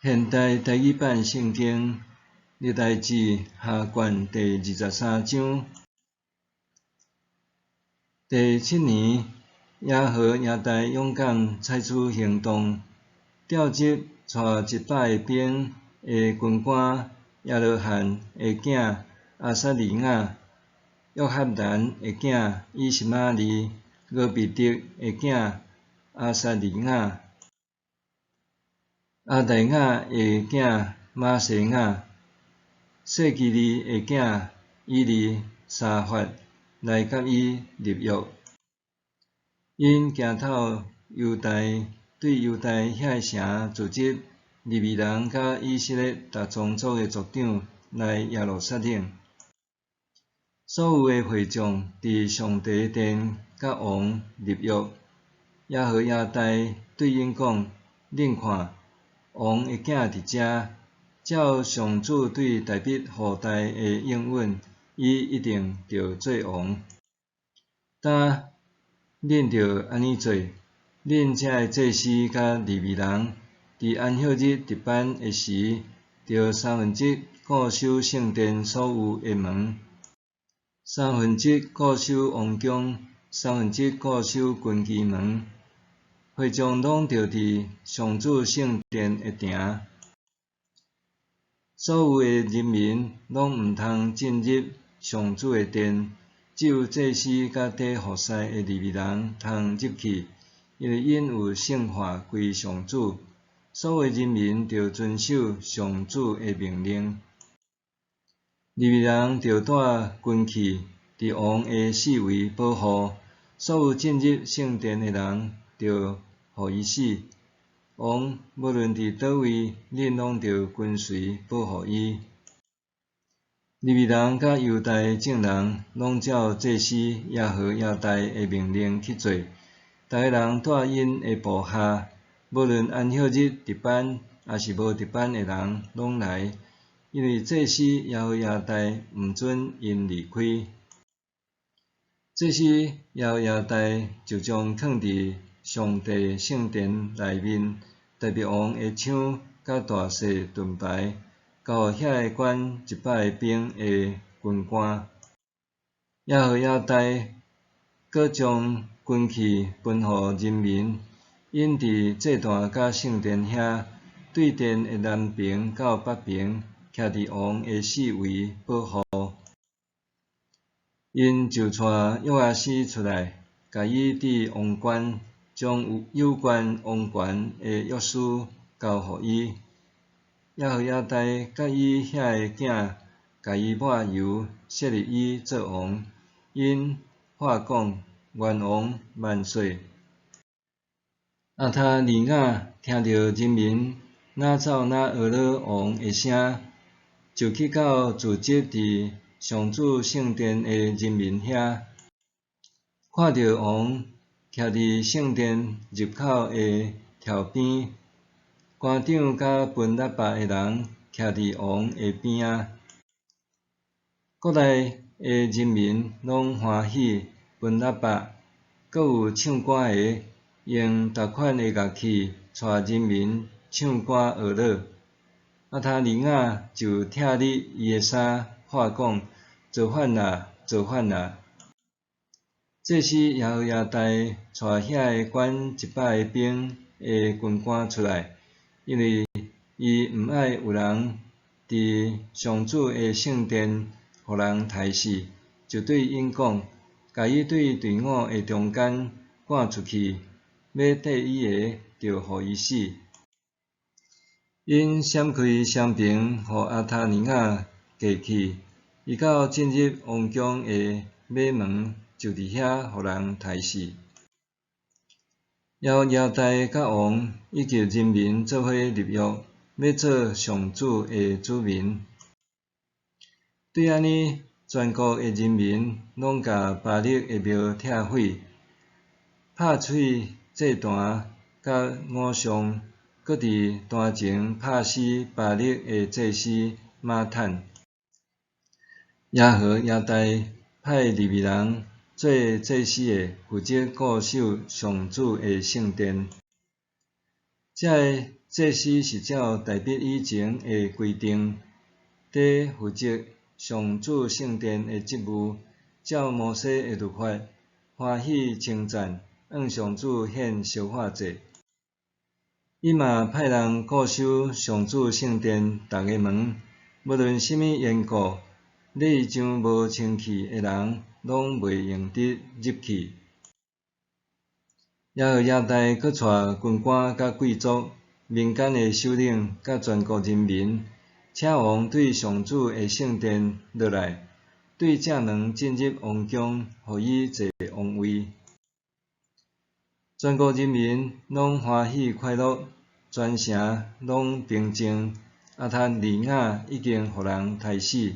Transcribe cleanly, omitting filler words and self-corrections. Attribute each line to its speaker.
Speaker 1: 現代台語版聖經歷代志下卷第23章。第七年，耶何耶大勇敢採取行動，調集帶一百个兵的軍官耶羅罕的囝亞撒利雅、約哈難的囝以實瑪利、俄別得的囝亞撒利雅、亞大雅的囝瑪西雅、細基利的囝以利沙法來佮伊立約。𪜶行透猶大，對猶大遐个城聚集利未人佮以色列逐宗族的族長來耶路撒冷。所有的會眾佇上帝殿佮王立約。耶何耶大對𪜶講：恁看，王的囝佇遮，照上主對大衛後代的應允，伊一定著做王。今恁著按呢做，恁遮的祭司佮利未人，佇安息日值班的時，著三分之一固守聖殿所有的門，三分之一固守王宮，三分之一固守軍機門。會眾攏著佇上主聖殿的埕。所有的人民攏毋通進入上主的殿，只有祭司佮綴服侍的利未人通入去，因為𪜶有聖化歸上主。所有人民著遵守上主的命令。利未人著帶軍器，佇王的四圍保護。所有進入聖殿的人，著予伊死。王無論佇佗位，恁攏著跟隨保護伊。利未人佮猶大眾人攏照祭司耶何耶大的命令去做。逐个人帶𪜶的部下，無論安息日值班抑是無值班的人，攏來，因為祭司耶何耶大毋准𪜶離開。祭司耶何耶大就將囥佇上帝聖殿內面大衛王的槍佮大細盾牌，交予遐个管一百个兵的軍官。耶何耶大閣將軍器分予人民，𪜶佇祭壇佮聖殿遐，對殿的南爿到北爿，徛佇王的四圍保護。𪜶就帶約阿斯出來，共伊置王冠，將有關王權的鑰匙交予伊。耶何耶大佮伊遐个囝，共伊抹油，設立伊做王。𪜶喊講：願王萬歲！亞他利雅聽著人民若奏若呵咾王的聲，就去到聚集佇上主聖殿的人民遐，看著王徛佇聖殿入口的柱邊，官長佮分喇叭的人徛佇王的邊仔。國內的人民攏歡喜分喇叭，閣有唱歌的用逐款的樂器帶人民唱歌呵咾。亞他利雅就拆裂伊的衫，喊講：造反啦！造反啦！祭司耶何耶大帶遐个管一百个兵的軍官出來，因為伊毋愛有人佇上主的聖殿予人刣死，就對𪜶講：共伊對隊伍的中間趕出去，欲綴伊的，就予伊死。𪜶閃開雙爿，予亞他利雅過去，伊到進入王宮的馬門，就佇遐予人刣死。耶何耶大佮王以及人民做伙立約，欲做上主的子民。對按呢，全國的人民攏共巴力的廟拆毀，拍碎祭壇佮偶像，閣佇壇前拍死巴力的祭司馬坦。耶何耶大派利未人做祭司的，負責固守上主的聖殿。這个祭司是照大衛以前的规定，伫负责上主圣殿的职务，照摩西的律法，欢喜称赞，向上主献烧化祭。伊嘛派人固守上主圣殿逐个门，无论啥物缘故，礼仪长无清气的人，拢袂用得入去。耶何耶大阁带军官佮贵族、民间的首领佮全国人民，请王对上主的圣殿落来，对正门进入王宫，予伊坐王位。全国人民拢欢喜快乐，全城拢平静。亚塔利雅已经予人刣死。